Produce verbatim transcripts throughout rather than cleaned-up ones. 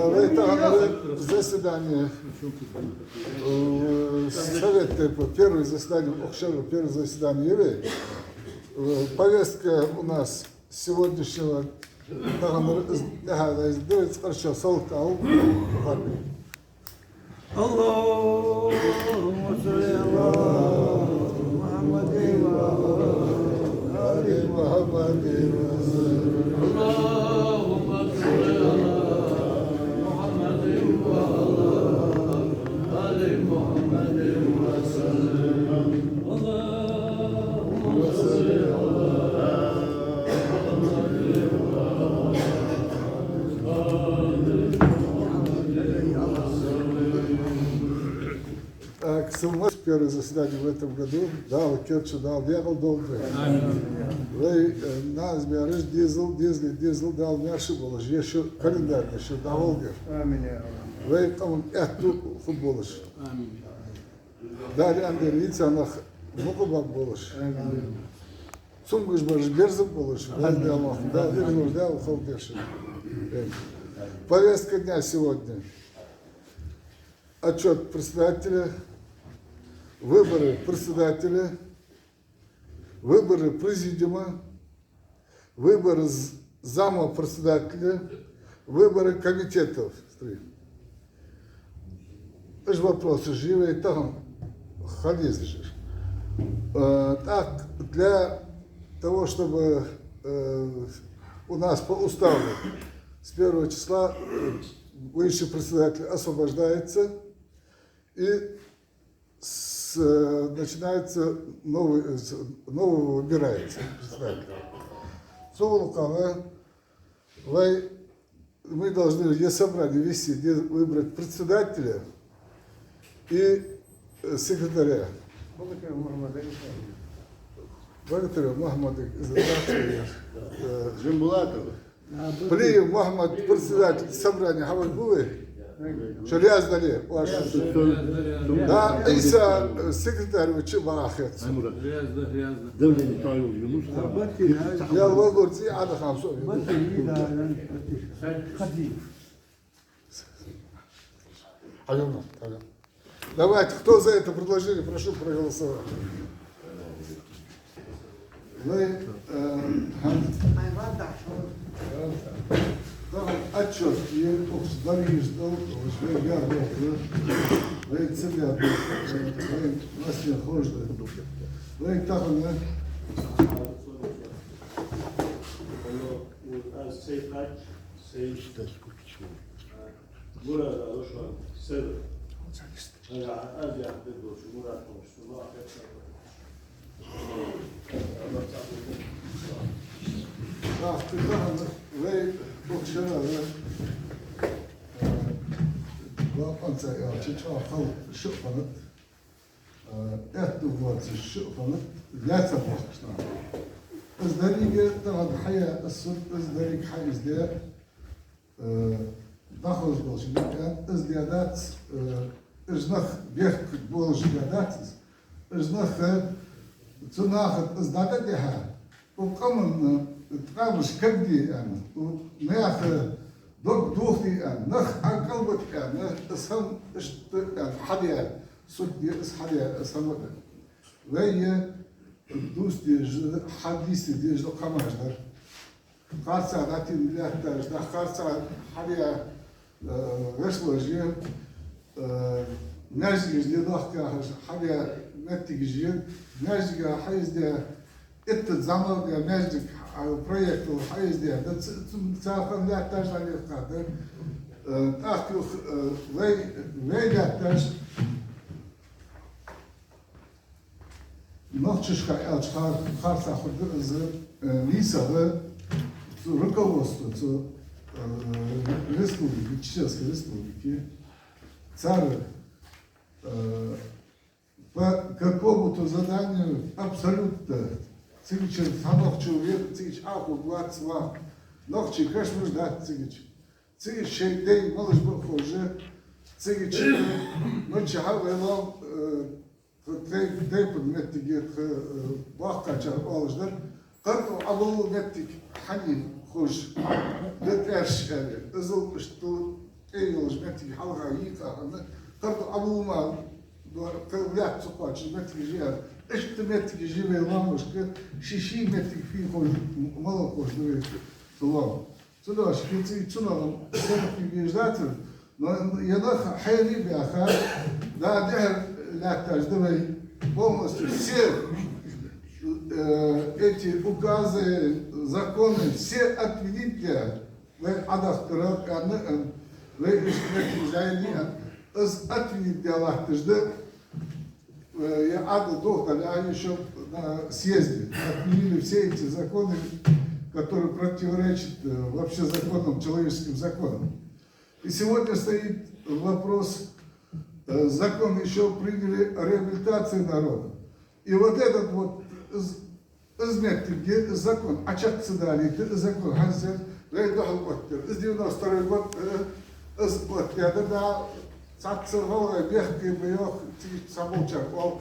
Вай тахан заседани, э, совет, типа, первое заседание, охшара первое заседание, э, повестка у нас сегодняшнего, тахан, э, да, да, да, хорошо, салтал. اللهم صل على محمد وعلى آل محمد وسلم. اللهم صل على محمد وعلى آل محمد وسلم. اللهم صل على محمد وعلى آل محمد وسلم. Так, сумма первое заседание в этом году. Дала керчу, Дала декъал долда. Амин. Вай, э, наз мяраж дезал, дезал, дезал, Дала мярша болаш, ешо календарь, ешо дагӀолгар. Амин, я Аллах. Вай къаман аьттув хургболаш. Амин. Дала андер йийца нах мукъабаргболаш. Амин. Цунгаш бараш берзаб болаш. Амин. Вай Дала, Дала, Дала, Дала халкъ дерша. Э. Повестка дня сегодня. Отчёт председателя, выборы председателя, выборы президиума, выборы з-, замов председателя, выборы комитетов. Три. Уж вопросаш я вай тахан хьадийцар. Э, так, для того, чтобы, э, у нас по уставу с первого числа, э, бывший председатель освобождается, и с-, э, начинается новый, э, с-, нового выбирается председатель. Цу гӀулакха вай, мы должны е собрание вести, где выбрать председателя и, э, секретаря. Богатырев Мухаммад из Ратшева, э, Джамбулатов. Плиев Мухаммад, председатель собрания, хьавар бу вай? Шо раьза дале, ваш. Да, Ӏийса, э, секретарь вача багӀахец. Давление тӀайол юнус. Я вагурци Ӏадахан со. Хьайона, хьайона. Давайте, кто за это предложение, прошу проголосовать. Вай, э, хьан-, тахан отчёт е, укхаза дӀайийрза дол, вай яр доху, вай цигара доху, вай массане ховш да. Вай тахан, э, Мурад, алушан сер. Ага, аз яхад долча Мурад ховш, ма хетта. Вахта тахан вай боху шера, э, бакъонца аьлча, чӀоагӀа хала шиъ хиннад. Э, аьттув воацаш шиъ хиннад, лаьца бохкаш нах. Из деррига тахан хьаяь, из суд, из деррига хьаиздаь, э, дӀахозаш болча наха, из де дац, э, уж нах бехк болаш де дац из. Уж нах, э, цу наха из дӀатӀадихьа, укх къаман, э, ткъамаш кагде аьнна, укх наьха дог дохаде аьнна, нах Ӏокъалбита аьнна, из хӀама иштта аьнна хьадаь, суд де из хьадаь, из хӀама да. Вай е дувца дезаш, хьадийца дезаш дола къамаш дар. Харцахьа дӀатенна лаьтташ, дӀа харцахьа хьадаь, э, гӀишлош я, э, маьждигаш де дохка яхаш хьадаь моттигаш я, маьждига хьаиздаь, итт зӀамига маьждиг, э, проектал хьаиздаь, да ц-, ц-, царна лаьтташ дӀалехка да, э, тӀаккха юха, э, вай, вай лаьтташ, нохчашка аьлча хар-, харцахьа хургда из, э, нийсагӀа цу руководство, цу, э, республики, Чеченской Республики, цар, э, по какому-то заданию абсолютно цигача цхьа нохчо ве-, цигача Ӏохувргвац ваха, нохчий кашамаш дац цигача. Цигача шоай дай малаш ба ховш, цигача мичахьа вай лом, э, тха тайпан моттиге, тха, э, боккхачар оалаш дар, къаркъа Ӏобаллал моттиг хьанна ховш да тӀаьрша аьле. Иззал иштта Ӏе йолаш моттиг хьалха йийкъа хинна, тӀаккха Ӏабул ма, до-, кхы лаьтта ца кхоачаш моттигаш я. Иштта моттигаш я вай лоамашка, ший-ший моттиг фу ховш, мала ховш да вай цу лоам. Цудухьа ший цӀи цунах сенах бе безаш дацар, но е нах хьайна баьха, да дехьар лаьтташ да вай полностью все, э, эти указы, законы все отменить де. Вай Ӏодахийтар аьнна, вай иштта моттиг зайни, из отменить де латташ да, э, е Ӏадал дохадале, они ещё на съезде отменили все эти законы, которые противоречат, э, вообще законам, человеческим законам. И сегодня стоит вопрос, э, закон ещё приняли о реабилитации народа. И вот этот вот з-, Из моттиге закон Ӏочакх ца далийта, из закон хӀанз вай духьал оттар. Из девяносто второй год, э, из оттадаь да, цхьацца гӀалгӀай бехке ба йоах, цига цхьаболчар оал,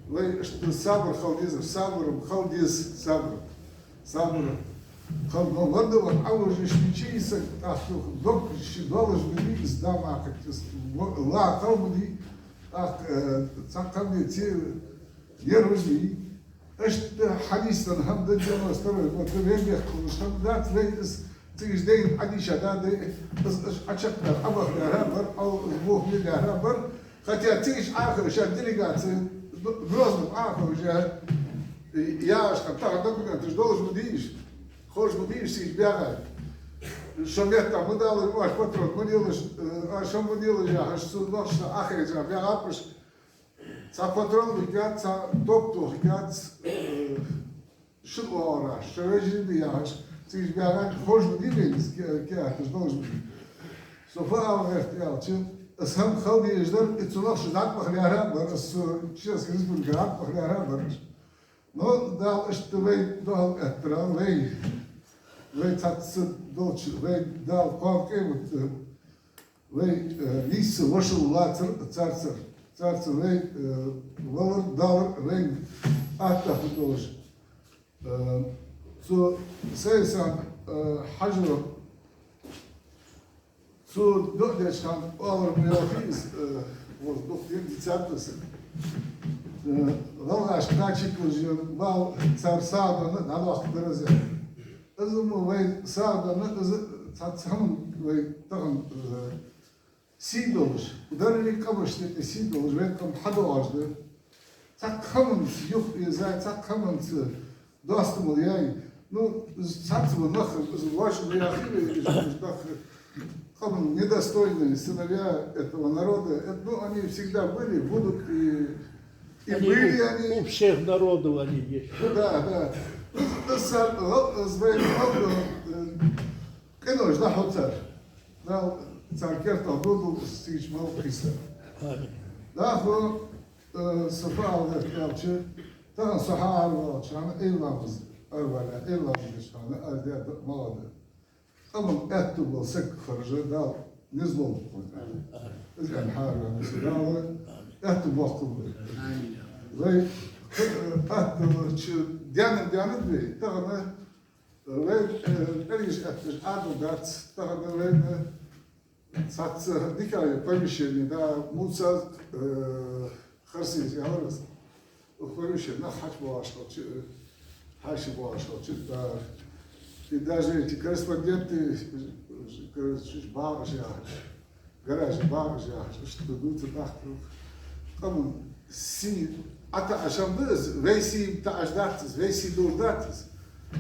вай иштта сабар хила деза, сабар хила деза, сабар, сабар. Хила, но вадда ван Ӏовужаш ничи саг, тӀаккха дог ший долаш ма дий, из да ма кхаччалца, ла хила ма дий, тӀаккха, э, цхьаккха ма дий, ци нерваш дий. Иштта хьадис дан хӀама да девяносто второй год, вай бехк хулаш хӀама дац, вай из цига дайна Ӏадийша да, дай из, из Ӏочакхдар, Ӏобахьар бар, Ӏо-, из бохабир бар. Хотя цига Ӏохайша делегаци, Грозном Ӏохайша, яхаш хӀама, тахан документаш долаш ма дий уж, ховш ма дий уж цига баьгӀа. Шо метта ма далар, оаш патрон ма лелаш, э, оаш хӀама ма лелаш яхаш, цу нохчашта Ӏохайша баьгӀаб уж. Цхьа патрон лургьяц, цхьа топ тохаргьяц, э, шин оагӀорахьа, шо вежарий да яхаш, цига баьгӀа ховш ма дий вайна из ке-, кехаташ долаш ма дий. Со фу ала гӀерт аьлча, из хӀама хила дезаш дар, и цунах шо дӀатӀабаха лаьрхӀа а бар, из со Чеченски Республика дӀатӀабаха лаьрхӀа а бар. Но Дала иштта вай духьал эттар, вай, вай цхьацца долча, вай Дала кхоана къемат, э, вай, э, нийсса вошал лацар царцара. Царцара вай, э, валар, далар вайна атта хургдолаш. Э, цу Сайсан, э, Хьажо, цо дуӀа деча хана оалар ма йоахий из, э, вот, дукха дика дийцад аз. Э, гӀалгӀашка кхачийталаш йола бала цар сагӀа денна дӀадоаккхаргдар из. Из ма вай сагӀа денна, из цхьацца хӀаман вай тахан, э, сий долаш, дарригача къамашта юкъе сий долаш, вай къам хьадоагӀаш да. Цхьаккха хӀаманца юхаэца, цхьаккха хӀаманца доастамал яьй. Ну, цхьацца ва нах, из воаш ма яхий вай, из, из нах къаман недостойные сыновья этого народа. Это, ну, они всегда были, будут и, и Они были у, они. У всех народов они есть. Да, да. Из, из сар-, из вай, э, къинош да хьо цар. Дала цар кертах додул, сийча мел кхийса. Амин. ДӀахо, э, со фу ала гӀерт аьлча, тахан со хьаарваьлча хана, Ӏилламаз арваьле, Ӏилламаз деча хана, аз даьр да малад. Къаман аьттув бола саг хержа Дала низ лулба хьона. Из аьнна хьаарваьннав со Дала, аьттув боаккхалба. Вай, э, атта чу даьннад, даьннад вай, тахан Вай, э, къарийша аьтташ Ӏадал дац, тахан вайна цхьацца дика помещени да, Муса, э, Харсис яхар из. Укх помещени нах хьачубоагӀаш хилча, э, хьаьший боагӀаш хилча, да. И даже эти корреспонденты, э, короче, багӀаш яхаш. Гаража багӀаш яхаш, иштта дувца дахкал. Къаман сий ӀотаӀаш хӀама да из, вай сий таӀаш дац из, вай сий долаш дац из.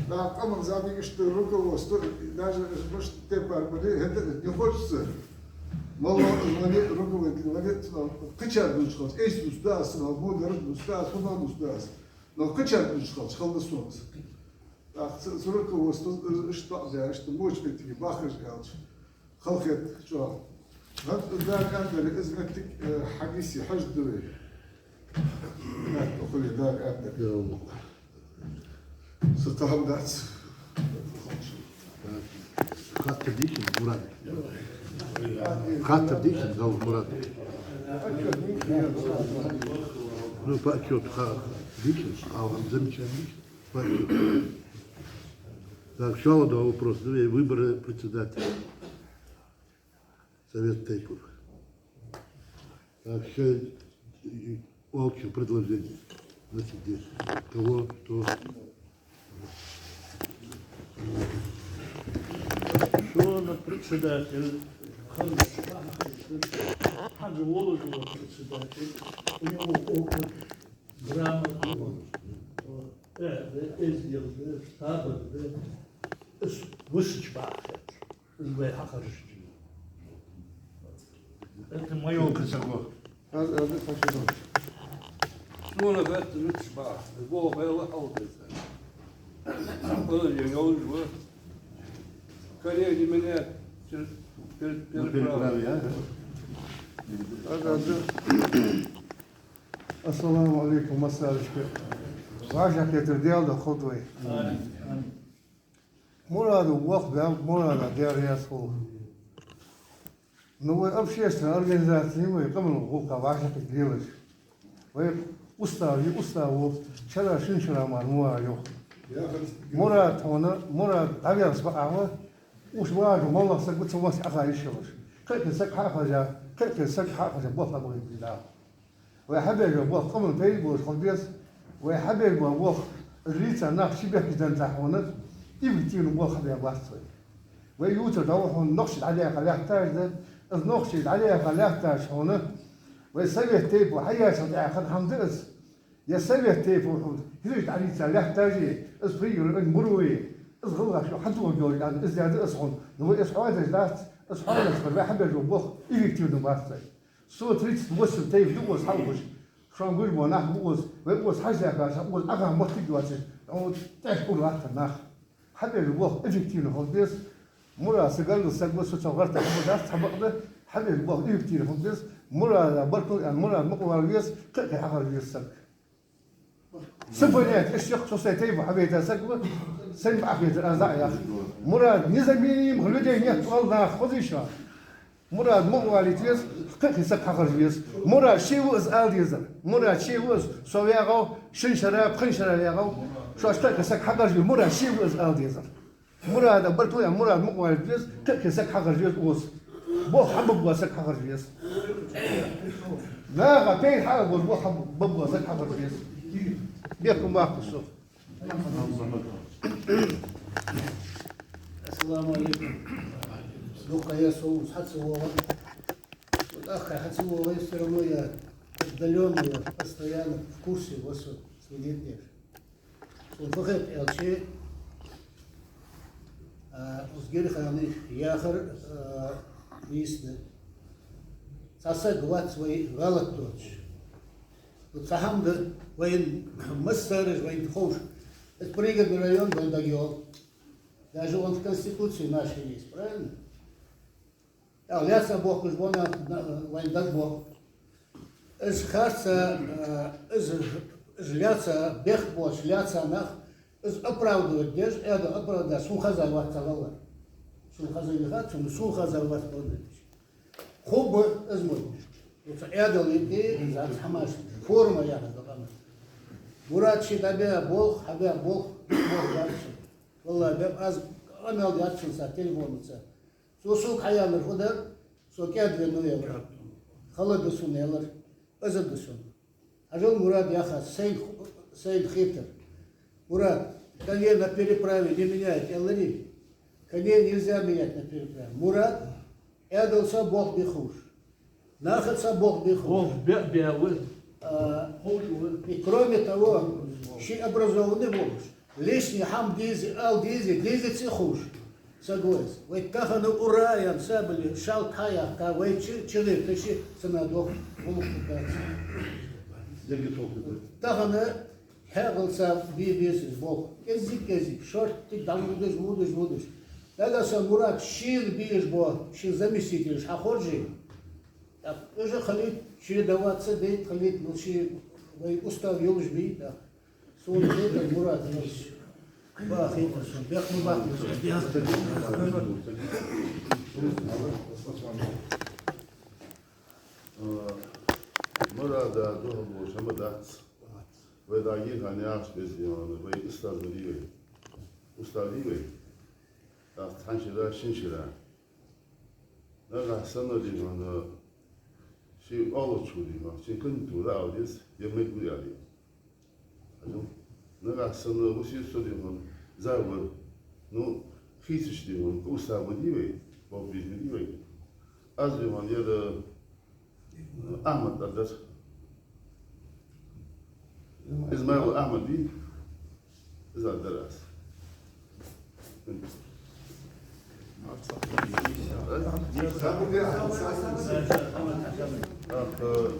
Да, къаман зӀамига иштта руководство, даже мишта теппар бале, хӀета не хочется. Молла вале, руководитель вале, цунах кхычар дувцаш хилча, эйса дувцаш да аз, цунах мудар дувцаш да аз, хӀама дувцаш да аз. Но кхычар дувцаш хилча, хала да сона из. ТӀаккха цу, цу руководство, э, иштта бакъда, иштта моча моттиге бахаш аьлча. Халахетар чӀоагӀа. ХӀанз Дала аьннадале, из моттиг, э, хьагиси хьажа да вай. Э, укхале Дала аьннадале. Со тахан дац. Хаттар дий шун, Мурад? Хаттар дий шун, Дала Мурад? Ну, по отчёту ха-, дий шун, а он замечание дий шун? По отчёту. Так, ещё один вопрос, да, выборы председателя. Совет тейпов. Так, ещё общее предложение. Значит, здесь кого, кто? Шоана председатель, Ханжа Воложева председатель, у него опыт, грамотный он. Э, э, эздел да, сабар да, из высочпах. Из вай хьахаржача. Это моё косяко. Аз, аз, спасибо. Сона хетта виташ баха. Бо байла хьалдайса. Положение йолаш ва. Коллеги меня пер-, пер-, Ну, переправили. Переправили, а? Аз, аз. Ассаламу Ӏалайкум, массарашка. ВӀашагӀкхетар Даьла духьа хилда вай. Амин. Амин. Мурада воккха ваьв, Мурада дера яц хул. Ну, вай общественная организация, вай къаман гӀулакха вӀашагӀкхетар лелаш. Вай устав, вай устав, шера шин шера мара муа йоах. Мурад хьона, Мурад дӀавелла бакъахьа, уж вагӀа моллагӀа саг ва, цу вац Ӏаха йиш йолаш. Кхы а кхы саг хьахаржа, кхы а кхы саг хьахаржа, болх хьабахийта деза. Вай хьабеш бола болх къаман пайда болаш хила беза. Вай хьабеш бола болх, из лийца нах ши бехкаш денз хьона, эффективни болх хьабе бац вай. Вай ювцар дӀа ва хьона нохчий дӀадаьха лаьтташ да, из нохчий дӀадаьха лаьтташ хьона, вай совет тейпов хьаяьчул тӀехьагӀа хӀама да из. Е совет тейпов хьона хӀираш дӀалийца лаьтташ я, из пригородни буро я, из гӀалгӀаша хьатӀадоагӀаш да, из да из хьона. Ну, вай из хьоадеш дац, из хьоадеш бар, вай хьабеш бола болх эффективни бац вай. Со тридцать восемь тайпа да укхаза хьалхаш. Шоана гуш бола нах ба укхаза, вай укхаза хьажа даьхкача, укхаза Ӏаха моттиг доацаш, хьона тӀехьа ура латтар нах. Хьабеш болх эффективни хила беза. Мурад са гаргара саг ва, со цун гӀерташ хӀама дац, цхьа бакъда, хьабеш болх эффективни хила беза. Мурада баркал аьнна, Мурад мукъавала веза, кхы а кхы хьахаржа веза саг. Са понятие, иштта яхача, со сай тайпа хьавайта саг ва, сайна бакъахьа везар аз дӀа а яхаш. Мурад незаменимых людей нет, оал наха, хозий шоана. Мурад мукъавалийта веза, кхы а кхы саг хьахаржа веза. Мурад ше ва из ала дезар. Мурад ше ва из, со ваьгӀав, шин шера, пхи шера ваьгӀав. Шоаш кхы а кхы саг хьахаржа веза. Мурад ше ва из ала дезар. Мурада баркал аьнна, Мурад мукъавалийта веза, кхы а кхы саг хьахаржа веза укхаза. Болх хьабергбола саг хьахаржа веза. Наха пайда хьабергбола болх хьабергбола саг хьахаржа веза. Бехк ма баккха сох. Ассаламу Ӏалайкум. Дукха я со укхаза хьа ца воагӀа. Вот ах хьа ца воагӀа, всё равно я отдалённо, я постоянно в курсе, вот со следить деш. Сона фу хет аьлча, а, укхаза Гирхани яхар, а, нийса да. Цхьа саг вац вай гӀалат доацаш. Цхьа хӀама да вайна массараш вайна ховш. Из Пригородни район вайна дагайоал. Даже он в Конституции нашей есть, правильно? ТӀаккха лаьца бохкаш ба на, на, вайна дагабоал. Из харца, э, из, из лаьца, бехк боацаш лаьца нах, из оправдывать деш, Ӏаьдал оправдать, сона хеза вац цхьа гӀалат. Сона хеза вац, сона, сона хеза вац гӀалат. Хуб из мо. Цу Ӏаьдала тӀа из хӀамаш, форма яхар да къаман. Мурад ше дӀабаь болх, хьабаь болх, болх бац. Валлахьи, бе, аз къамаьл даьд цунца телефонца. Цо сога хьаяьлар фу дар, со кӀаьдвеннав аьлар. Хала да сона аьлар, из да сона. Хьажал, Мурад яхар, сайна, сайна хетар. Мурад, коней на переправе не меняют, аьларий? Коней нельзя менять на переправе. Мурад, Ӏаьдалца болх бе ховш. Нахаца болх бе ховш. Болх бе, бе веза. А, ховш веза. И кроме того, ше образованный волаш, лишний хӀама дезе, ала дезе, дезе ца ховш. Согласен. Вай тахан ура аьнна сабали шал тхьаяхка, вай чи, чигӀе таши цана дох, гӀулакх дац. Тахан хьаькъалца бе беза из болх. КӀезиг-кӀезиг, шорттига дӀавудаш, вудаш, вудаш. Дагаса Мурад шийна беш бо, ший заместителаш хьахоржий. Так, уже хилийта, ший даваца дейта хилийта, ну, ший вай устав йолаш бий, так. Сона хетар Мурад йолаш. Ба хетар сона, бехк ма баккха сона. Э, Мурада духьал болаш хӀама дац. Вай дагийхан яхаш беза, вай устав дий вай. Устав дий вай. ТӀаккха цхьан шера, шин шера. Нагахь санна, дий хьона, ший оалачо, дий хьона, ший кандидатура ала деза, е мегаргва аьле. Хьажал. Нагахь санна васи со, дий хьона, зав вар. Ну, хийцача, дий хьона, уста ма дий вай, бовбиз ма дий вай. Аз, дий хьона, яра Ахьмад а дар. Измаилов Ахьмад дий? Из а дар аз. Ах, э,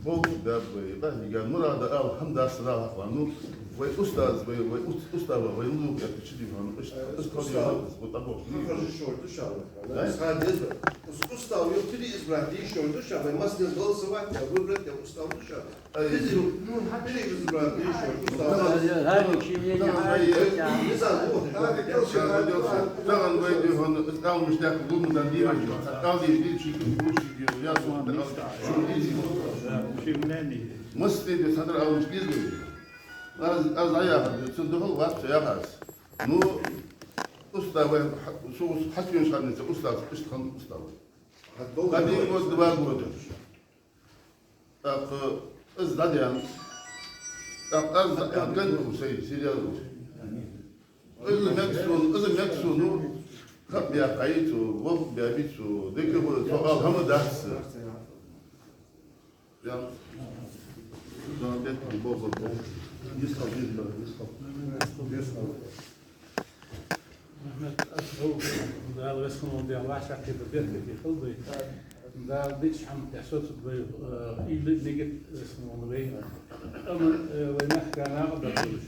болх баьб вай, да, дика Мурада ала хӀама дац, да, хьакъ ва. Ну, вай устаз, вай, вай ус-, устаз, вай лув, я, ты чё, дий хьона, устаз, устаз, я, устаз, вот так вот. Хьажа шорта шалла. Да? Устаз деза. Ус-, устаз, ю, переизбрать деш шорта ша, вай масса деза голосовать, я, выбрать, я, устаз ша. Ай. Переизбрать деш шорта устаз. Тахан вай, тахан вай, дий хьона, из Ӏаламаш дехка гулма дан дий вай, дий хьона. Ӏаламаш дий, шийга гуш, дий хьона, я, со, шу дий, дий хьона. Масса деза, цхьатарра Ӏаламаш деза вай. Аз, аз дӀаяхар, цун духьал вац со яхар аз. Ну, устаз вай, хьа-, со, со хьатӀавена шарница устаз, иштта хинна устаз вай. Один год, два года. ТӀаккха из дӀадаьнна. ТӀаккха аз дӀа-, аз ган ду сай, серьёзно. Из мег сона, из мег сона, ну, кхаъ баьккхай цо, вов баьбий цо, дика хул, цо ала хӀама дац. Я. Да, бетта, бо, бо, бо. Дисхал, дисхал, дисхал. Дисхал. Мухьаммад, аз хов, Дала веза хинна волча Даьла вӀашагӀкхетар беркате хилда вай. Дала дикача хӀаман тӀа соцаргда вай, э, уйла а, нигат а веза хинна волва вай. Амма, э, вай мехка наха а дар долаш.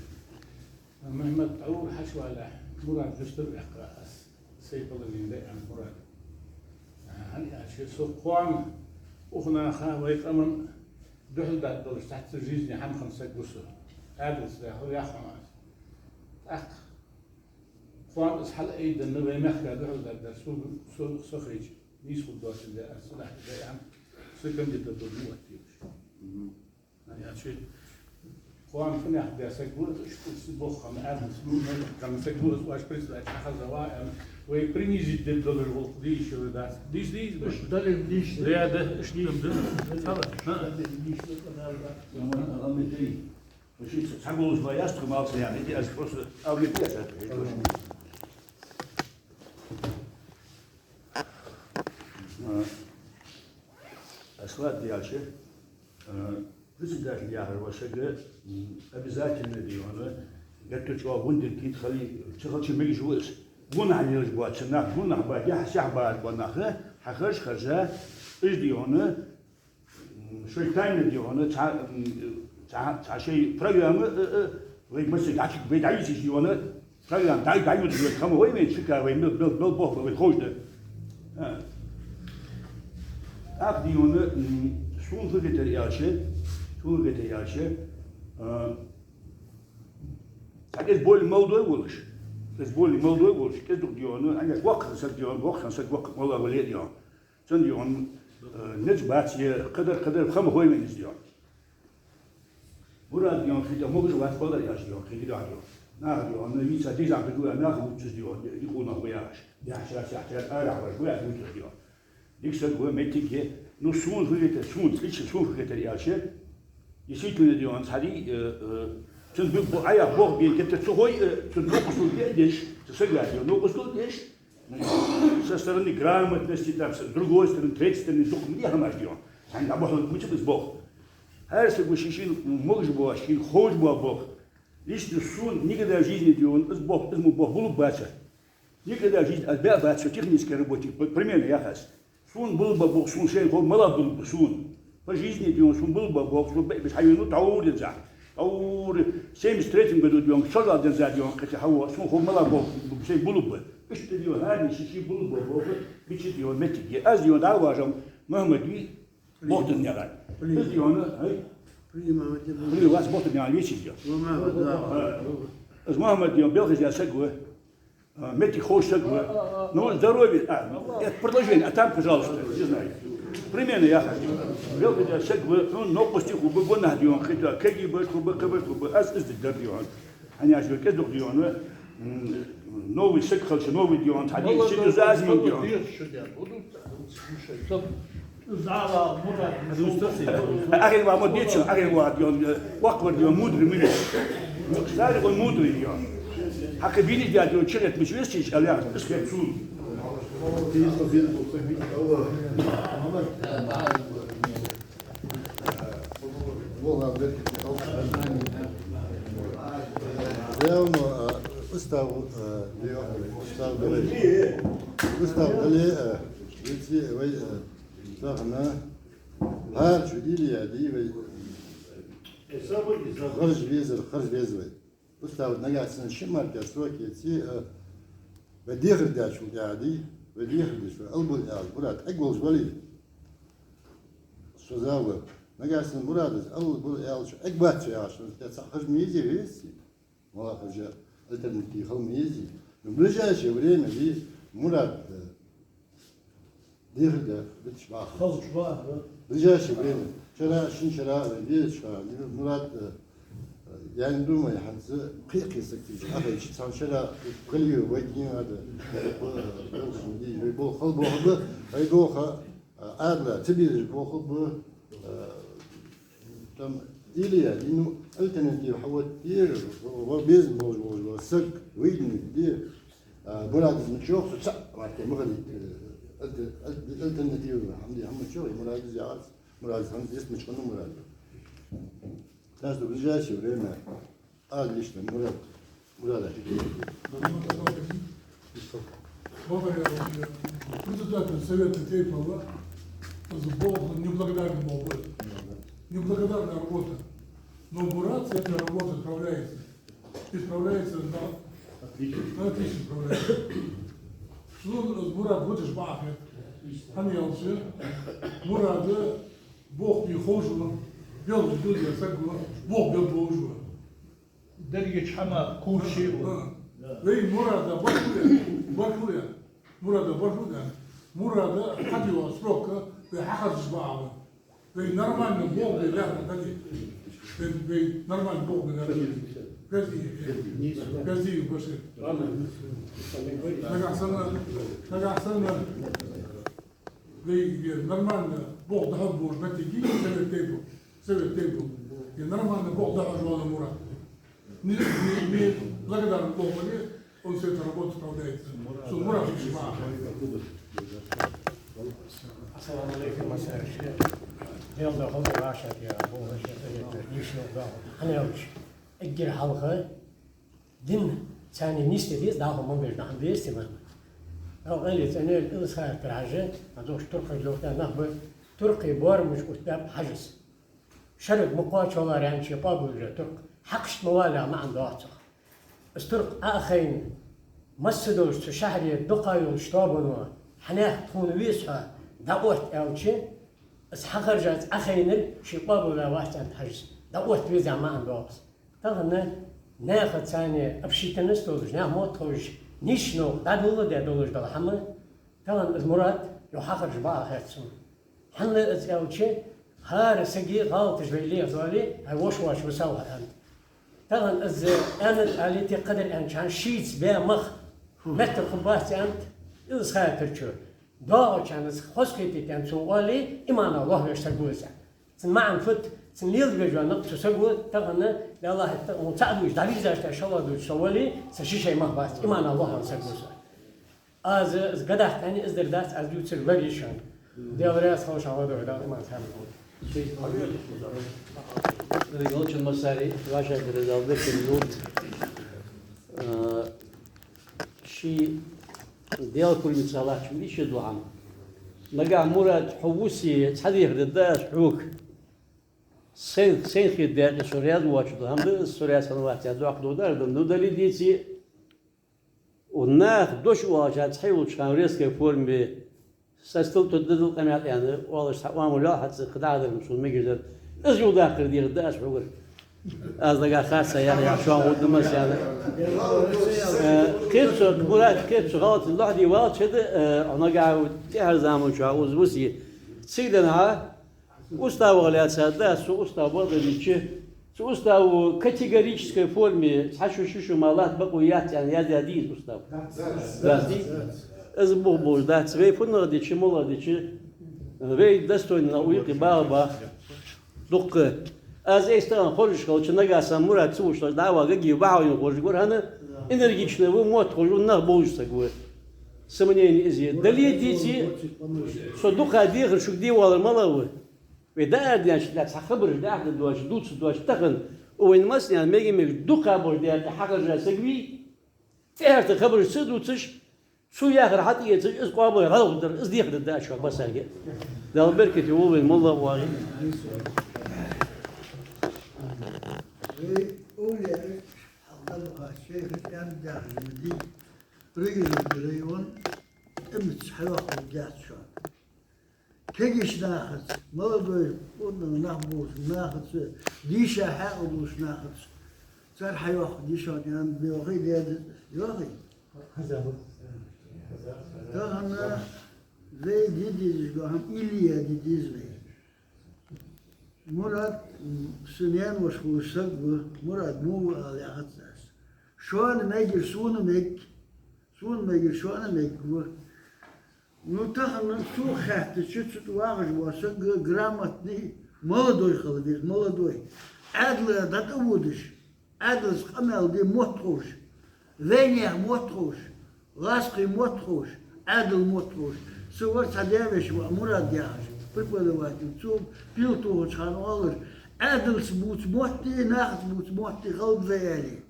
Мухьаммад, Ӏуйра хьачувалалехь, Мурад дустар ваьккха аз. Сай положени даь Мурад. ХӀана аьлча, со кхоана укх наха, вай къаман духьал даргдолаш цхьацца жизне хӀама хинна саг ва со. Ӏаьдалца дӀахо яххьа аз. ТӀаккха кхоана из хьалъайденна вай мехка духьал даргдар, со, со, со хайча, нийса хургдоацаш да, аз цу дахьа да, со кандидат дар ма оттаделаш. Мгм. Я, ши кхоана фуннахь да саг ва, ш-, ш-, бохам, Ӏаьдалца, ну, ну, кхоана саг ва, ваш председатель хьахаза ва, эм, вай принизить дергдолаш гӀулакх дийша ва дац. Дийша, дийша, дийша. Дале дийша. Да, да, иш дийша, да. Хала, ха? Дале дийша, да, да. Ну, ладно, ладно, три. Вообще, ц-, цхьа голос ва яц тхо малца яхар, эти аз просто алгебра яц, это, это. А, Асхат Ялчи, а, председатель яхар ва сага, м, обязательно, дий хьона, геттара чӀоагӀа гӀундир кийт хали, ца хилча мегаш ва из. Гонахьа лелаш боаца нах, гонахьа ба, яхь-сяхь ба, ба нах, хьахаржа, харжа, из, дий хьона, М, шоай тайна, дий хьона, цхьа, м, цхьа, цхьа шоай программа, э, э, вай массе дӀачу, вай дӀайийцача, дий хьона, программа дӀай-, дӀайода вай, хӀама вай вайна шика, вай мел, мел, мел бохба, вай ховш да. А. ТӀаккха, дий хьона, м, сона фу хетар аьлча, сона фу хетар аьлча, а, цхьа кӀезига более молодой волаш, кӀезига более молодой волаш, кӀезига-дукха, дий хьона, хӀанз воккха саг, дий хьона, воккха саг, воккха молодой вале, дий хьона. Цун, дий хьона, э, наж бац е, кхыдар, кхыдар, хӀама хой вайна из, дий хьона. Мурад, дий хьона, хи тӀа могаш вац, кхоллар яш, дий хьона, хи тӀа, дий хьона. Наха, дий хьона, вийца дизан хи тӀа, наха вувцаш, дий хьона, дикъунах ва яхаш. Яхьчар, сяхьчар, арахьа ваш, ва яхаш вувцаш, дий хьона. Дика саг ва, меттиг я. Ну, сона фу хетар, сона, лично сона фу хетар аьлча. Действительно, дий хьона, цхьа дий, э, э, цун бу-, бу-, Ӏаяха бох бе, геттара ца хой, э, цун новкъостал бе деш, цу сага, дий хьона, новкъостал деш, Со стороны грамотности, там, с другой стороны, третьей стороны, дукха ма дий хӀамаш, дий хьона. Хьайна дӀабахьалургбац из бох. ХӀара саг ва ший-шийна могаш бола, шийна ховш бола бох. Лично сона никогда в жизни, дий хьона, из бох, из мо бох булургбацар. Никогда в жизни аз баь бац, со технический работник, п-, примерно яхаш. Сона булургба бох, сона шоайла хов мала булургба сона. По жизни, дий хьона, сона булургба бох, сона бе-, беш хьайону тӀаур денз. ТӀаур семьдесят третьем году, дий хьона, шозал денз, дий хьона, кхетий хьава, сона хов мала бох, шоайла булургба. Иштта, дий хьона, хӀаране ший-ший булургба бох, бичи, дий хьона, меттиг я. Аз, дий хьона, дӀа а вожам, Мухьаммад вий, Бохтарнаькъан. Из, дий хьона, ай? При Мухьаммаде. При вас Бохтарнаькъан вичи, дий хьона. Ва Мухьаммад, да. Из Мухьаммад, дий хьона, белхаш я саг ва. А, меттиг ховш саг ва. Ну, здоровье, а, это продолжение, а там, пожалуйста, не знаю. Примерно я хочу. Белхаш я саг ва, ну, новкъостий хургба, гонахьа, дий хьона, кхетий, КГБ хургба, КГБ хургба, аз из дар, дий хьона. ХӀана аьлча кӀезига-дукха, дий хьона, м, Новый саг хилча, новый дийон, цхьа дийон, ситуация дийон. Ахир ва ма дийцача, ахир ва дийон, вакхвар дийон, мудрый ма вий. Царех он мудрый дийон. Хьакха бини дя дийон, чирет мич весчич, аляр, исхер цун. Сделано, а, устав, а, устав дале, устав дале, а, веци вай, а, тахан хӀара чу дийла яьдий вай, харжа везар, харжа веза вай. Устав нагахьа санна ши марта срок еций, а, вай дехар дечул тӀехьа дий, вай дехар деш вай, албул аьл, Мурад, эгволаш валий? Со зав вар. Нагахьа санна Мурадас албул аьлча, эгбац яхаш, тӀа цхьа харжа ма езий веси. Мала харжа альтернатива хила ма езий. Но в ближайшее время дий Мурад, э, дехар де, биташ баха. Халча баха. В ближайшее время. Шера, шин шера, везаш ха, Мурад, э, я не думаю, хӀанз кхы-кхы саг тийша, ахайча, цхьан шера, кхалио, вай дин ада, э, э, вай бол хал бохаб, вай доха, э, адла, цибирж бохаб, э, там, или я, ну, альтернатива хьавоттар, ва безам болаш, болаш, болаш, саг, вайдинг де, а, Мурадас ма чох, со цаӀ марте ма хилийта, э, альтер-, аль-, альтернатива, хӀама де, хӀама чох, Мурадас яхац, Мурадас хӀама дес ма чхана Мурад. Так что в ближайшее время, а, лично Мурад, Мурада. Председатель Совета Тейпова, болх, неблагодарный болх. Неблагодарная работа. Но Мурад с этой работой справляется. И справляется на отлично. На отлично справляется. Ну, Мурад, будешь бахе. ХӀана аьлча Мурада болх бе ховш ва, белгаш дулле саг ва, болх бе бовш ва. Дерригача хӀамах кхувсаш ва. Да. Вай Мурада бархӀ хул, бархӀ хул. Мурада бархӀ хул. Мурада хьадийна срокага вай хьахаржаш ба ала. Вай нормально болх бе лаьрхӀа дале. Вай, вай нормально болх бе лаьрхӀа дале. Гази, гази, башир. Нагахьа санна, нагахьа санна вай, вай нормально болх дӀахьоргболаш моттиг я Совет Тейпов. Совет Тейпов. И нормально болх дӀахьош вола Мурад. Не, не, не благодарен Бог, он с этой работой справляется. Со Мурад шима. Ассаламу Ӏалайкум, Масар шейх. Дел да хоза вашат я, Бога шейх, дишо да. ХӀана аьлча, эггара хьалха дин царна нийсде деза, дӀахо ма беш, дӀахо ма деза, тиман. Ау, къайле цӀенел Илсхайтара Хьажа, а дохуш туркхой лохта нах ба, туркхий боарам муш уттаб Хьажас. Шерага ма кхоачалара аьнна, ший къоабалвеш туркх хьакхашта ма валлехь маӀан доагӀа цох. Из туркх Ӏо а хайна, масса долча цу шахьаре дукха йолча тоабано, хьанех тхона веза хьо, дӀаотта аьлча, из хьахаржа Ӏо хайнар ший къоабалваь вац аьннад Хьажас, дӀаотта веза маӀан доагӀа из. Тахан наха царна общительность долаш, наьха мотт ховш, нийсача новкъа дӀадоладаь долаш дола хӀама, тахан из Мурад юха хьахаржа бакъахьа хет сона. ХӀана аьлча, хӀара сага гӀалаташ вай леладе, хьай воша-воша висав хьо аьннад. Тахан из аьннад алийта кхадар аьннача хана шийца баь мах меттара хургбац аьннад Илсхайтарчо. ДоагӀачарна из хозахетийта аьнна цо оале, имана лохвеш саг ва из. Цун маӀан фуд, цун леладеш йола никъ цу саго тахан, Далла хетта, цхьа а дуйш, дӀавийрзаш тӀа шалла дуйш со вале, са ши шай мах бац, имана лохвеш саг ва со. Аз, аз гадахь тани из дар дац, аз дувцар лар йиш ян. Дела раьза хилва шоана, Дала иман сабар хилда. Деррига волчун массари, ваша деррига Дала беркат лулда. Э, ши Дела курамца латтачун иштта ду хӀама. Нагахь, Мурад, хьо вусе цхьа дехар дергда аз хьога. Сайна, сайна хетаргда, со раьза воацаш ду хӀама да, со раьза хинна вац, яха доккха ду дар да, ну дале дийце. Укх наха дош оалаш цхьа йолча хана резкой форме, са стул тӀа дадал къамаьл аьнна, оалаш цхьа оамал йоал хьа цӀа кхы дӀа а дар, сона мегаш дар. Из юхадаккхар дехаргда аз хьогара. Аз нагахь харц яхар, яхар шоана гӀо да мас яхар. Э, кхетац, Мурад, кхетац, гӀалат лохьаде валча да, э, нагахь тӀехьарча заман чу укхаза вусе. Цига денз хьа, уставах лаьца да, со устав бакъдерг дича, Цу устава категорической форме цхьа шу, ши шу мара латта бокъо яц аьнна яздаь дий из устав? Дац. Дац дий? Из бух болаш дац. Вай фуннагӀа дича, малагӀа дича, вай достойни нах укх юкъе багӀа баха. Дукха. Аз айса тахан хоржаш хилча, нагахьа санна Мурад ца вувцаш дӀа а ваха, Гагиев Бахьаудин хоржаргвар, хӀана, энергичный ва, мотт ховш ва, нах бовзаш саг ва. Сомнени из я. Дале а, деце а, со дукха дехар шуга де воаллар малагӀа ва? Вай дӀаарадаьннача тӀа цхьа хабараш дӀаьха доацаш, дувца доацаш тахан, вайна массанена мега-мегаш дукха болаш дера тӀа хьахержа саг вий, тӀехьарча хабараш ца дувцаш, цо яхар хьатӀаэцаш, из къоабал хьалхадар, из дехар да шоана массанега. Дала беркате волва вайна моллагӀа а вагӀе. Вай овлияаш, хьалха баха шайхаш аьнна дахаш ма дий, Пригородный район тӀемаца хьайоаккхаргьяц шоана. Кагийча нахаца, молодой, плотно нах болча нахаца, дийша хьаькъал долча нахаца, цар хьайоаккхаргья шоана аьнна, бе йоахий, даьра, йоахий? Тахан вай де дезаш дола хӀама илли яь де деза вай. Мурад, м, са наьна воша хулаш саг ва, Мурад во ва ала яхац аз. Шоана мегар сона мег, сона мегар шоана мег ва. Ну, тахан сога хаьттача, цу тӀа вагӀаш вола саг грамотный, молодой хила веза, молодой. Ӏаьдала дӀатӀаводаш, Ӏаьдалца къамаьл де мотт ховш, вайнаьха мотт ховш, ласкхий мотт ховш, Ӏаьдала мотт ховш. Са вар цхьа даь-веший воӀ Мурад яхаш, преподаватель, цо пил тохача хана оалар: «Ӏаьдалца бувца мотт де, нахаца бувца мотт де хила беза», — аьле.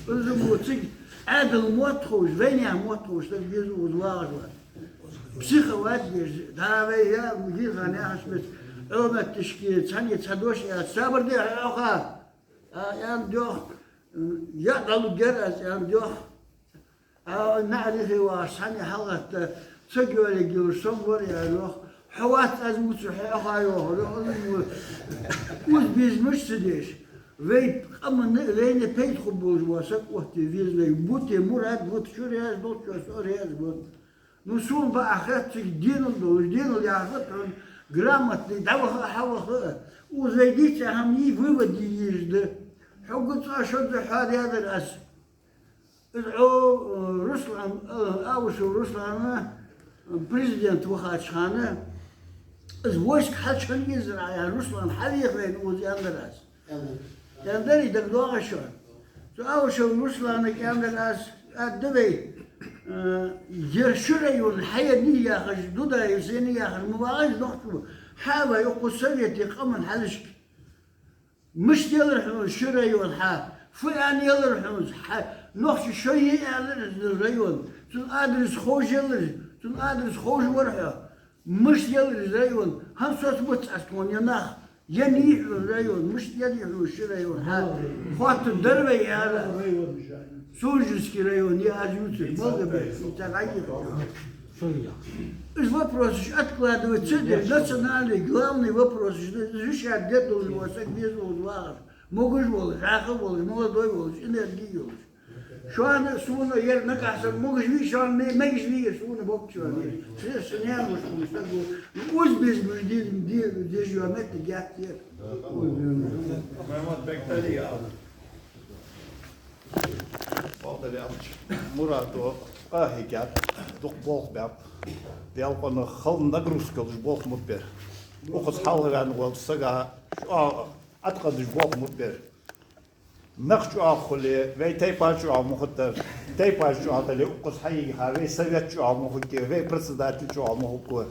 Из мо цига Ӏаьдала мотт ховш, вайнаьха мотт ховш саг веза укхаза вагӀаш вар. Психовать деш, да, вай, я, гирхан яхаш меца, Ӏометташке, цхьанне цхьа дош аьлча, сабар де хьоаха, а, аьнна доах, я дӀалургьяр аз, аьнна доах. А, наӀарихи вагӀаш, цхьанне хьалгӀатта, ца гоьллигилар со вар, аьнна йоах. Хьо вац аз вувцар, хьоаха йоахар, йоах, уза безамаш ца деш. Вай къаманна, вайна пайда хургболаш вола саг отта веза вай. Бутт Мурад, бутт шу раьза долчоа со раьза ва. Ну, сона бакъахьа хет цига денал долаш, денал яхар хьона, грамотный, дӀаваха а, хьаваха а. Укхаза вай дийца хӀама йий, вывод е езаш да. Хьогга цкъа шозза хьоадаьдар аз. Из Ӏо, э, Руслан, э, Аушев Руслана, э, президент вахача хана, из войска хьачуензар Ӏа, аьнна, Руслан хьавеха вайна укхаза аьннадар аз. Аьннадар, из дагадоагӀий шоана? Цу Аушев Русланага аьннадар аз, аьннад вай, э, ер ши район хьаеннай яхаш, Дудаевс еннай яхаш ма вагӀий из нохчо, хьавай укх совете къаман хьалхашка. Мишта елар хьона ши район хьа? Фу аьнна елар хьона? Хьа, нохчий шоай я аьлар из район. Цун адрес ховш елар, цун адрес ховш вар хьо. Мишта елар из район? ХӀанз соцабац аз тхона, е нах. Еннай хьона район, мишта еннай хьона ши район хьа? Хоаттаргдар вай, аьлар. Сунженский район я аз ювцар, Малгобекский, цар хьайихар. Из вопросаш откладывать ца деш, национальный, главный вопросаш да, решать де долаш вола саг веза укхаза вагӀаш. Могаш волаш, хьаькъал волаш, молодой волаш, энерги йолаш. Шоана, сона, ер нагахьа санна могаш вий шоана, ме-, мегаш вий ер сона, боккха шоана. Се, са наьна воша хулаш саг ва. Уза безамаш де, де, деш йола моттиг яц ер. Мухьаммад-бек Талиев. Мурад, къахьийгад, дукха болх баьб. Делкъана хала нагрузка йолаш болх ма бий ер. Укхаза хьалхаваьнна волча сага чӀоагӀа Ӏаткъадеш болх ма бий ер. Нах чӀоагӀа хуле, вай тайпа чӀоагӀа ма хургдар. Тайпа чӀоагӀа дале, укхаза хьайига хьа, вай совет чӀоагӀа ма хургья, вай председатель чӀоагӀа ма хургва.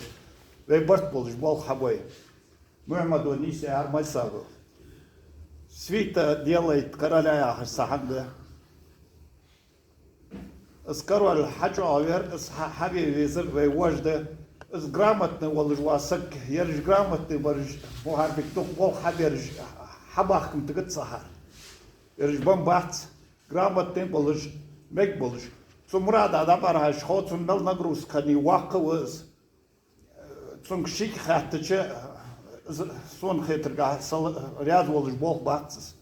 Вай барт болаш болх хьабой. Мухьаммада нийсъяьр Майсаро. Свита делает короля яхаш цхьа хӀама да. Из король хьачӀоагӀвар, из хьа-, хьаве везар вай вож да. Из грамотный волаш вола саг, ераш грамотный бараш, Мухьарбик, дукха болх хьабераш, хьабахкам тагат цахьар. Ераш бан бац, грамотный болаш, мег болаш. Цу Мурада дӀабӀарахьежача, хов цунна мел нагрузка хиннай, воккха ва из. Цунга шийга хаьттача, из, сона хетаргахьа, сел раьза волаш болх бац из.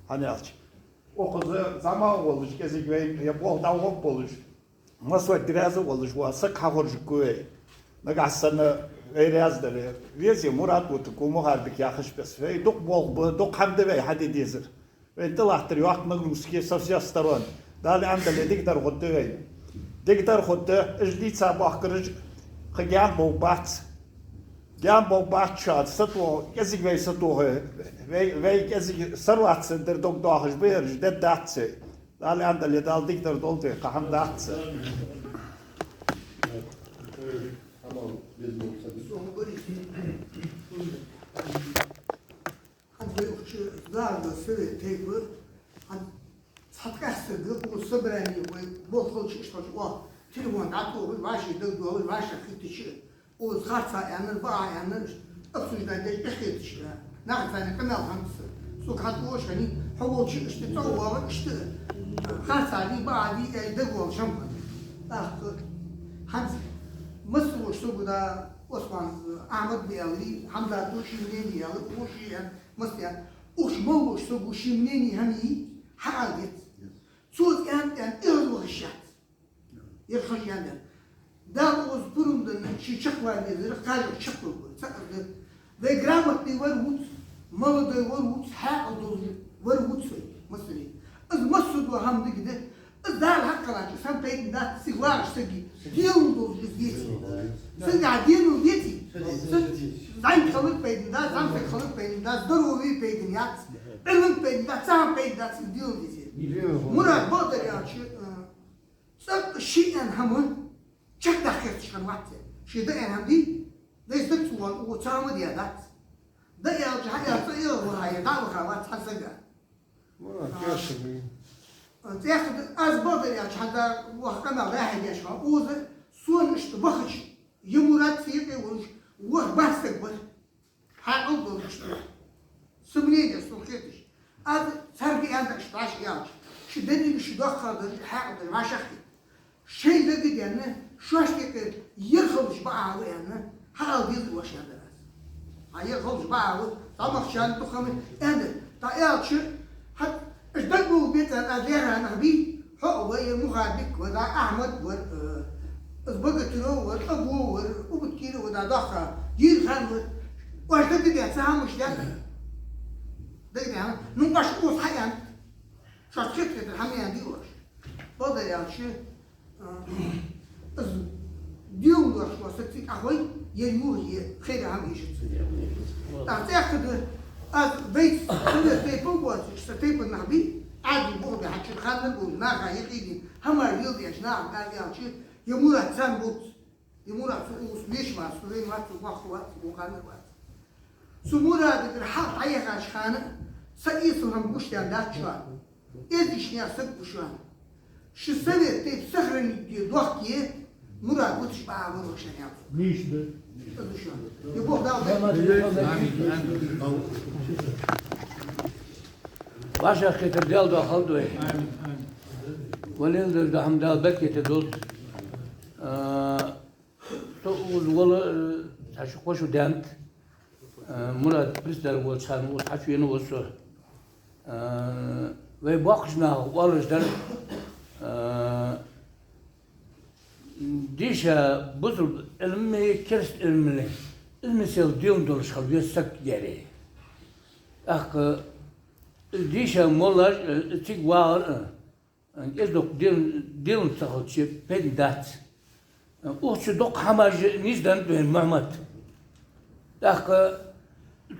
ХӀана аьлча, укхаза зӀамагӀа волаш, кӀезига вайна е болх дӀагӀоргболаш, массавар раьза волаш вола саг хьахоржаргва вай. Нагахьа санна вай раьза дале, веза Мурад вутаргва, Мухарбик яхаш беса. Вай дукха болх ба, дукха хӀама да вай хьаде дезар. Вайна тӀалаттар йоккха нагрузка я со всех сторон. Дала аьннадале, дикадар хургда вайна. Дикадар хургда, уж дийца бохкараш кхы гаьна бовргбац. Гаьна бовргбац шоана, сатоха, кӀезига вай сатоха. Вай, вай кӀезига сарвац санна дар дог доахаш ба ераш, дергдац вай. Дала аьннадале, Дала дикадар долда вай, кхы хӀама дац. ХӀанз вай укх чу Дала совет тейпа, хӀанз цхьа ткъаь саг укх собрани вай болх хилча, иштта хилча, оаха телефон дӀатохаш, вӀаший дагадоахаш, вӀашагӀкхеташ, укхаза харцахьа аьннар, бакъахьа аьннар, обсуждать деш, эхь хеташ, нахаца къамаьл хӀанз. Сога хьатӀавоагӀаш хиннай, хьо волча иштта, цӀа воагӀа иштта, харцахьа дий, бакъахьа дий, аьнна дагавоалаш хӀама. ТӀаккха хӀанз массаволча сога да, Осман, Ахьмад ма аьларий, Хьамзат ва ший мнени аьлар, укхо ший аьнна, масса аьнна. Укх чу малав сога ший мнени хӀама йий, хьаала деза. Цо аьнна, аьнна, эгӀазвахаш яц. Ер хьожа аьнна. Дала укхаза пурам денна, ше чакхвала везар, кхажах чакхваргва. Цхьаккха да. Вай грамотный вар вувц, молодой вар вувц, хьаькъал дола вар вувц вай, масала. Из массадола хӀама дика да. Из Дала хьакхеллача, сона пайда дац, цига вагӀаш сага дегӀал долаш из веце. Сага дегӀал веце. Са зӀамига хилар пайда дац, зӀамсаг хилар пайда дац, здоровье пайда яц, Ӏилма пайда дац, цхьа хӀама пайда дац из дегӀал веце. Мурад, бакъдар аьлча, э, цӀаккха ше аьнна хӀама чакхдаккха хеташ хиннавац. Ше дӀааьнна хӀама дий, вай саг цу ван, укхо цхьа хӀама даь дац. ДӀааьлча, хьааьлча, цӀа эгӀа ваха, е дӀа а ваха вац хьа сага. Мурад, кешами. ЦӀаькха да, аз бакъдар аьлча, хьа да ваха къамаьл дӀа-хьа деш хьо, укхаза сона иштта бахача, е Мурад ца юкъе волаш, ваха баьсса саг бар. Хьаькъал долаш. Са мнени сона хеташ. Аз царга аьнна иштта вӀаши аьлча, ши деррига ши доккхагӀа дар, хьаькъал дар вӀашагӀкхийтта. Шоай дага денна, шоашта юкъе ер хилча бакъахьа ва аьнна, хьаала деза вай шоана дар аз. Хьа ер хилча бакъахьа ва, зӀамагӀчарна дукха хӀама аьнна. ДӀааьлча, хьа, уж дагабовла беза аз лерхӀа нах бий, хьо а ва, е Мухарбик ва, да, Ахьмад вар, э, из Богатырев вар, Або вар, Убуткира ва, да, доккха, Дирхан вар. Оаш дага даь, цхьа хӀамаш даьд. Дага даь, ну, оаш укхаза хьааьннад. Шоашта хетар хетар хӀама аьннадий оаш. Бакъдар аьлча, а, из дегӀал дош ва саг цига Ӏохой, ер юхье хайра хӀама эшац. ТӀаккха цӀаькха да, аз вайца совет тейпов боацаш, са тайпан нах бий, Ӏаьдал бух бе хьачура ханна болча наха юкъе дий, хӀама леладеш наха аз аьлча, е Мурад царна бувц. Е Мурад, цо укхаза веший вац, цо вайна вац, цо воккха вац, цо гӀанна вац. Цу Мурадагара хьалха дӀаяхача хана са эсала хӀама гуш даьннадац шоана. Эздийча наьха саг ва шоана. Ши совет тейп сохранить де дохке, Мурад вуташ бакъахьа вар вай шоана, аьлар цо. Нийса да. Из да шоана. Е Бог Дала дай. ВӀашагӀкхетар Даьла духьа хилда вай. Валел дажда хӀама Дала беркате долда. А, Со укхаза вола, э, цхьа шу-кхо шу даьннад, э, Мурад председатель волча хана укхаза хьачувена ва со. Э, вай боккхача наха оалаш дар, э, дийша бусалба Ӏилмани, керста Ӏилмани, из мисел дегӀам долаш хила веза саг, яхар. ТӀаккха дийша моллаш, э, цига вагӀар, э, КӀезиг-дукха дегӀам, дегӀам ца хилча, пайда дац. Укх чу дукха хӀамаш нийсденнад вайна, Мухьмад. ТӀаккха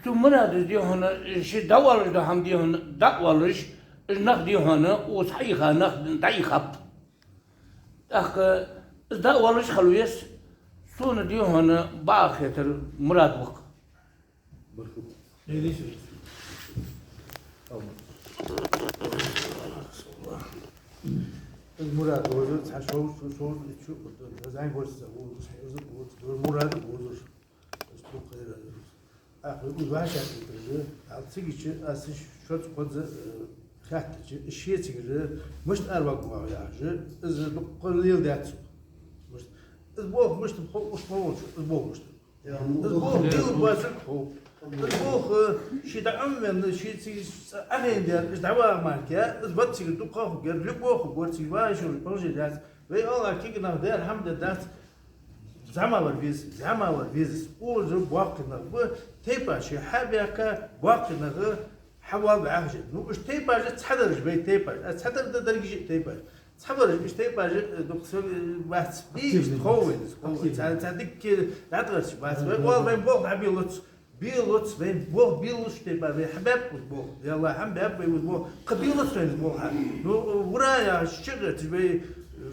цу Мурадас, дий хьона, ше дӀаоалаш дола хӀама, дий хьона, дӀаоалаш, уж нах, дий хьона, укхаза хьаийха нах дӀаийхаб. ТӀаккха из дӀаоалаш хила веза, сона, дий хьона, бакъахьа хетар Мурад ва-кх. Из Мурад вовзар, цхьа шовзткъа, шовзткъа итт шу, зӀамига вар са, вовзар, хьаьвзар, вовзар, Мурад вовзар. Из дукха хайра. Ахьа вай укхаза вӀашагӀкхетар, а цига чу, аз шоца кхозза, э, хаьттача, из шецигара мишта араваргвоагӀа яхаш, из дукха леладаьд сога. Мишта? Из болх мишта ба хов, уж ма волча, из болх мишта ба. Из болх дийла боацилга хов. Из болх, э, ше дӀаӀомавенна, ше цига цӀа Ӏохайна дар, из дӀавагӀа мара, из бац цига дукха хургьяр, любой хургвар цига вагӀаш йолча положени дац. Вай оалар кагий нах дар хӀама дар дац. ЗӀамагӀа вар веза, зӀамагӀа вар веза. Укхаза боккхий нах ба, тайпаш хьабаьхка, боккхий нах хьавоал баьхача. Ну, уж тайпаш цхьадараш ба, тайпаш. А цхьадар да деррига а тайпаш. Цхьабараш, уж тайпаш, э, дукха са, э, бац. Бий, активный хов бац. Вайна, хов вайна. Активный. Цхьа, цхьа дикка дӀатӀаварча бац. Вай, активный. Оал вайна болх дӀабелац. Белац, вайна болх белалуш тайпа, вай хьабаьб уж болх. Ялла, хьабаьб вай уж болх. Кхы белац вайна болх хьа. Ну, вура я, ши гӀерташ вай, э,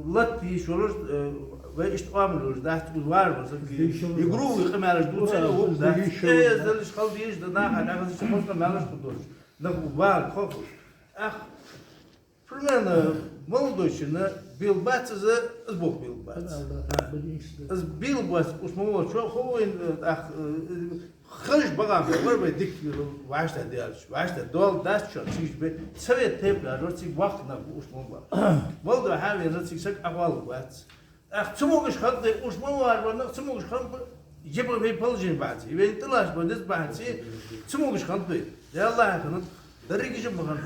латта йиш йолаш, э, вай иштта оамал йолаш дац, уж вар вар, саги. Йиш йолаш. Игру вай къамаьлаш ду, ура, цӀена уж вук дац. Йиш йолаш. Э, залиш хала деш да, наха, наха, зиш хала къамаьлаш ду долаш. Нах вар, хохуш. Ах, примерно, молодой шийна бел бац из, из болх бел бац. Аллах, а, бадиш да. Из бел бац, уж молодой чо, хо вайна, э, ах, э, хаж багам, вар вай дик, э, вашта делаш, вашта дол дац чо, чиж бе, совет тайп да, рор цига вахт на уж мол ба. Молодой хьавена цига саг ахвал бац. Ах, цамогаш хант дай, уж ма вар вар, нах цамогаш хант ба, жеба вай положени бац. И вай тӀалаш ба, низ бац, цамогаш хант дай. Я Аллах, хант, деррига жеба хант.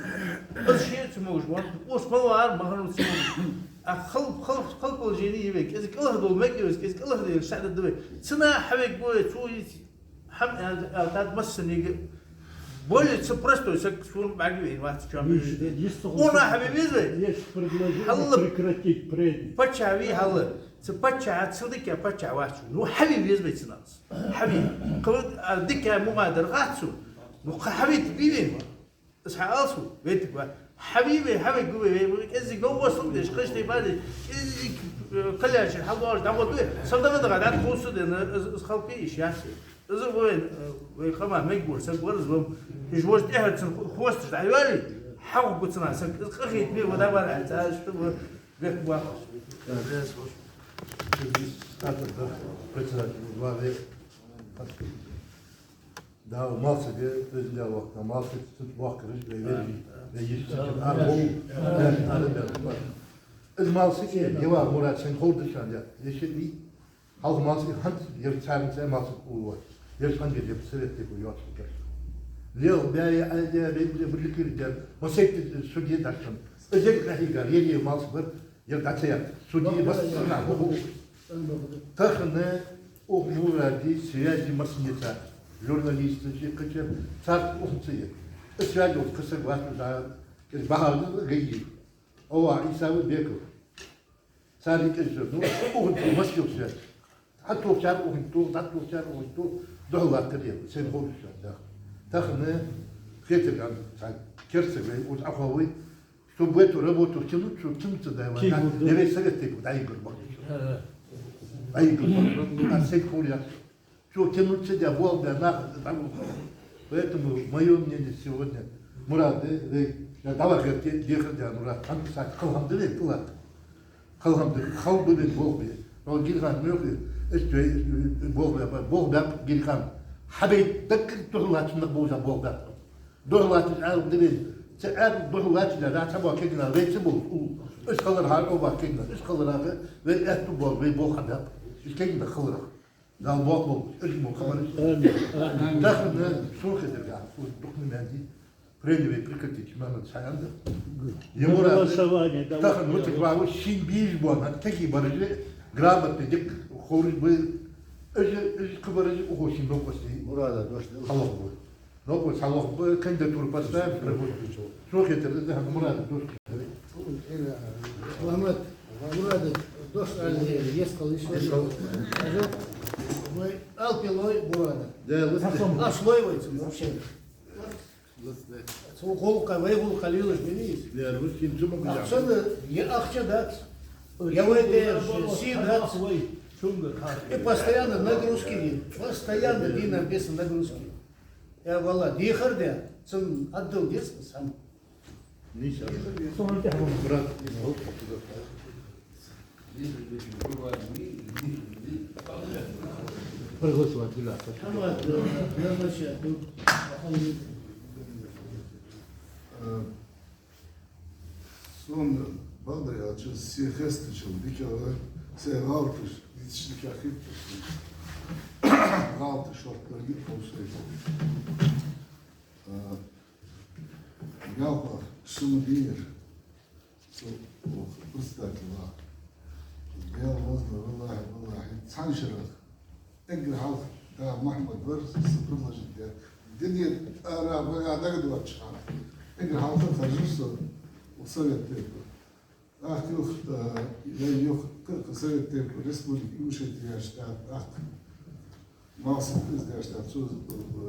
Аз ши цамогаш вар, уж ма вар, ма хант цамогаш. Ах, хал, хал, хал положени и вай, кӀезига кӀалха дол мег и вай, кӀезига кӀалха дол саьда да вай. Цана хьавег вай, цу и Хьам, э, э, тад массанега более ца простой саг сона бӀаргавайна вац, чом. Есть, есть. Она хьаве веза вай? Есть предложение. Хьалла. Прекратить прение. Паччахь вий хьалла. Ца паччахь, ца дика паччахь вац. Ну, хьаве веза вай цунах. Хьаве. Кхы, а, дика мугӀадар гӀацу. Ну, кхы хьаве ти бий вай ма. Из хьаалсу, вайтиг ва. Хьавий вай, хьавай гу вай, вай, вай, кӀеззиг новгӀослуг деш, кхаштай бадеш, кӀеззиг, э, каляши, хьалдоагӀаш, дӀагӀо дуй. СавдагадагӀа дӀа тхуссу дена, из, из халкъи иш яхи. Из вай, э, вай къама меггур саг вар, из вам. Иш вож тӀехьарцан ху-, хвосташ дӀайвали, хьагу гуцана саг, из къахит мир ва дабар, ай, цааш, ту ва, вехк вахаш. Председатель главы. Да, малсага, президент вахта, малсага цунца вахкараш, вай вежарий, вай йиша цунца аргӀов, вай аргӀов. Из малсага, Ява Мурад, шоана ховргда шоана, я, я ши вий, хьалха малсага хӀанз, ер царна цӀе малсага уллаш. Ер хӀанз ер совет тайпа йоацаш геш. Лел бяя, айда, вай, вай, вай, вай, вай, масайт судья дашан. Из ер къахьийгар, ер, ер малсага бар, Ер дӀа ца яхар. Судьи массанахьа хӀама. Тахан укх Мурада связи массане цар. Журналисташ, кхычар, цар укхун ца я. Из связи укх кхы саг вац, уж кӀезига бахьан да, гайи. Ава Ӏийса ва Беков. Цар кӀезига, ну, укхун ца массе связи. ДӀатохачар укхунга тох, дӀатохачар укхунга тох, духьал латтар ер, сайна ховш да. Тахан хетарган цхьа керсаг вай, уж Ӏоховш вай, чтобы в эту работу втянуть, чтобы тянуться дай вай. Кий гурда? Деррига совет тайпа дӀайигар бахьан. Э. ДӀайигар бахьан. А сайна ховш яц. Цо тянуться даь, болх баь нах дӀаболх. Поэтому моё мнение сегодня, Мурад, э, вай, я дӀавахар те, дехар даь, Мурад, хӀанз кхы саг кхалхам да вай, кхалат. Кхалхам да, хала ба вай болх бе. Но Гирхан мохи, эс вай, болх бе, болх бе Гирхан. Хьабай даггара духьал латтача нах болча болх бе. Духьал латтача аргӀа да вай. Цу аргӀа духьал латтача да, цхьа баккхийна вай ца болх у. Эс хилар хьа, о баккхийна, эс хилар хьа, вай аьттув бола, вай болх хьабаьб. Эс кегийна хиларах. Дала бокъо, эш мо хабар. Амин, амин. Тахан сона хетаргахьа, духна менди, прение вай прекратить, мама цхьаьнда. Е Мурад, голосование, да, тахан вот, вот, вот, вау, шин бийж бон, а таки баражи, грамотный, дик, хорж бы, эш, эш кабаражи, ухо шин нокости. Мурада, дош, да. Халох бы. Нокос халох бы, кандидатуру поставим, преподписал. Сона хетар, да, Мурада, дош. Ахмад, Мурада, дош, али, ескал, ещё. Ескал. Вай алпилой Мурада. Да, вот. Аслой вай, вообще. Цу гӀулакха, вай гӀулакха лелаш мини из. Да, русским цу могу. Ахча да, е ахча дац. Я вай де, си дац. И постоянно нагрузки, постоянно динам беса нагрузки. Я валла, дехар де, цун отдел дес сам. Миша. Брат, проголосовать, да. Э, сона бакъдар аьлча, се хестачул дикагӀа, се гӀалаташ, дицаш дикагӀа хеташ. ГӀалаташ шортта гӀо шоай. Э, ялхлагӀа шоана дийр. Цу, ох, председатель ва. Дела вазна, валлахӀи, валлахӀи, Цхьан шерах эггара хьалха да Мухьаммад вар са предложить даьр. Дунен тӀара багӀа дагадоацача хана эггара хьалха харжар со укх Совет тейпов. ТӀаккха юха, э, вай юха кхы-кхы Совет тейпов Республика Ингушетия яьча тӀаккха, тӀаккха Малсага из даьча тӀаккха цо,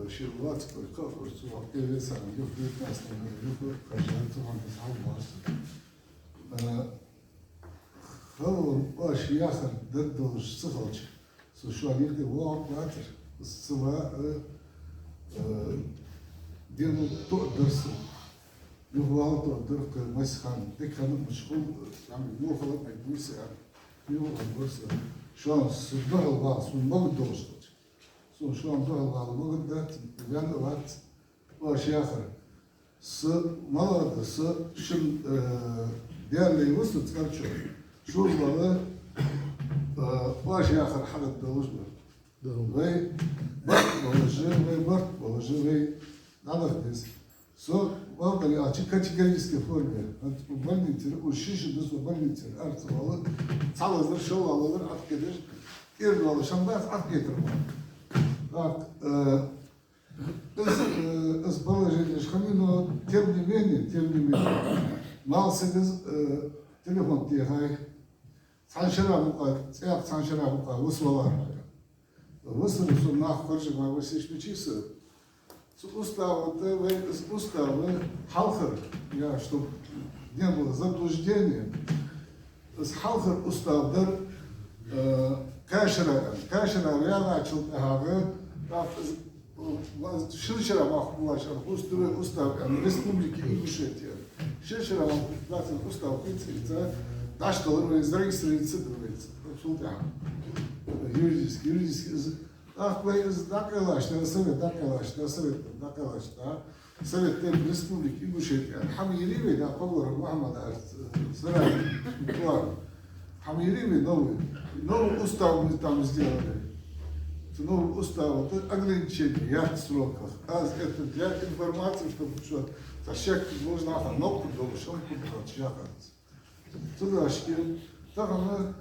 э, ший лоаца кхы кхы а фур цо, э, весан юха девятнадцатом году юха харжар цу хана из хьалбоагӀаш. Э, Хала оаш яхар дергдолаш ца хилча, со шоана юхе воагӀаргвацар. Со ва, э, э, денал тоъаргдар со. Юхавала тоъаргдар кхы массе хана. Дика хинна мишта хул, э, там, юхалургда вай буса. Юхалургдар со. Шоана со духьал вала, сона могаргдолаш хилча. Сона шоана духьал вала могаргдац, ваьнна а вац. Оаш яхар. Со малагӀа да, со шун, э, Даьла лай ва со цкъарчоа. Шура вала, э, оаш яхар хьадергдолаш ва. Вай барт болаш, вай барт болаш, вай дӀадаха деза. Со, бакъдар аьлча, категорически форме. Больницера, уж ши шу да со больницера, арца вала, цхьа лазар, шоллагӀа лазар, Ӏаткхеташ, кӀира дола шамбац Ӏаткхетар ма. Так, э, Из, э, из положенеш хиннай, но тем не менее, тем не менее, Малсага из, э, телефон техай. Цхьан шера мукъа, цӀаькха цхьан шера мукъа вус валар. Вусар со нах харжа ма васиш мичи са. Цу устава тӀа вай из устав хьалхара, я, чтоб не было заблуждения, из хьалхара устав дар, э, кхаь шера, кхаь шера ваьгӀачул тӀехьагӀа, тӀаккха из, э, шин шера мах булаш, устав, устав, э, Республики Ингушетия. Шин шера мах булаш устав хинца, хинца, дӀачудалар вай, зарегистрироваться дар вай, цул тӀехьагӀа. Юридически, юридически из ТӀаккха вай из дӀакъайлаш да, совет дӀакъайлаш да, совет дӀакъайлаш да. Совет тейпов Республики Ингушетия. Хьамири вай да, Кхогоров Мухьаммад, а, Сарай, Туар. Хьамири вай новый. Новый устав мы там сделали. Это новый устав, это ограничение, ярких сроках. А это для информации, чтобы что, за всякий можно, а, ногу дол, шампунь, вот, сейчас. Цудашки, тахан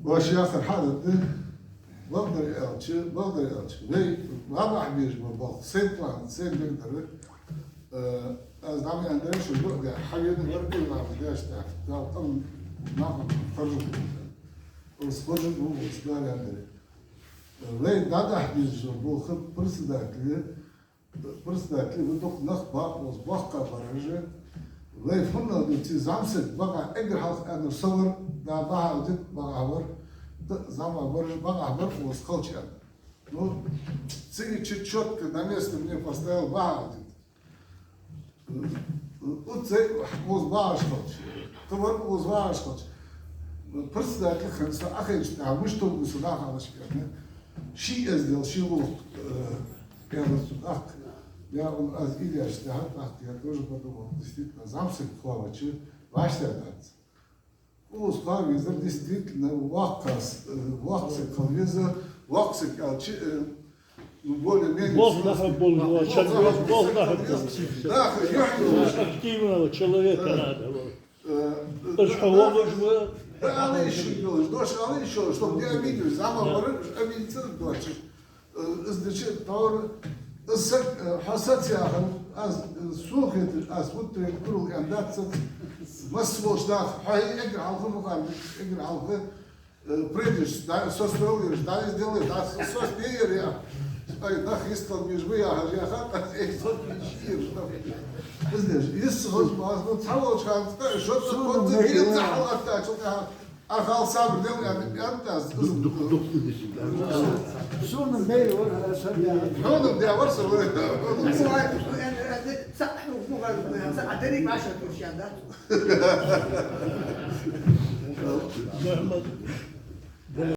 оаш яхар хьадергда, бакъдар аьлча, бакъдар аьлча. Вай, вабахь беш ма бал, сай план, сай бегдар, э, аз дам ян дар шу бу, да, хьавена вар, ил нам деш, да, да, там, нахуй, харжу. Ус харжу, ус дар ян дар. Вай, да, да, беш ма бал, хаб председатель, Председатель ва, дукха нах ба укхаза боккха бараш. Вай фуннагӀа дувц, зӀамсаг багӀа эггара хьалха аьннар со вар, да, багӀа дит багӀа вар, да, зӀамсаг бараш багӀа бар укхаза халча аьнна. Ну, цига чё-, чётко на место мне поставил багӀа дит. Уцай укхаза багӀаш халча. Ту вар укхаза багӀаш халча. Председатель хинна со Ӏахайча, да, мишта гу со нахалаш кӀарна. Ший эздел, ший гӀулакх, э, кӀарна со тӀаккха. Я, он аз Ильяс тӀехьа тӀаккха, я тоже подумал, действительно, зӀамсаг кхоавача, вӀаштӀехьа дац. Укхаза кхоа везар, действительно, воккха с-, э, воккха саг хила веза, воккха саг аьлча, э, ну, более-менее... Бог нахал болаш, человек, Бог нахал болаш. Да, ха, я, я. Активного человека надо, вот. Э, э, да, да, да, ала иши йолаш, дош ала иши йолаш, чтоб не обидели, зама бараш обидеться дош. Э, из дича товар, из саг, э, хьо саца яхар, аз, э, сона хеташ, аз вот ту курал эн дац, масса волча нах, хьо эггара хьалха ма ханна, эггара хьалха, э, придеш, да, со стол еш, да, из делай, да, со, со стеер я. Ай, нах йистал миш ма яхаш, яхар, аз эй со миш еш, да. Из деш, йист хоза ма, аз, ну, цхьа волча хана, цхьа, шо, со, сона вот, мегаш, ца хьалаттачул тӀехьа, а хал сабар дел, я, я, да, дук, дук, дук, дук. Сона мегаш вар, а, са, я. Хьона, я, вар со, вар, да. Ну, ай, э, э, э, ца, ну, ну, ладно, ца, а дерек ваша, короче, да. Нормально.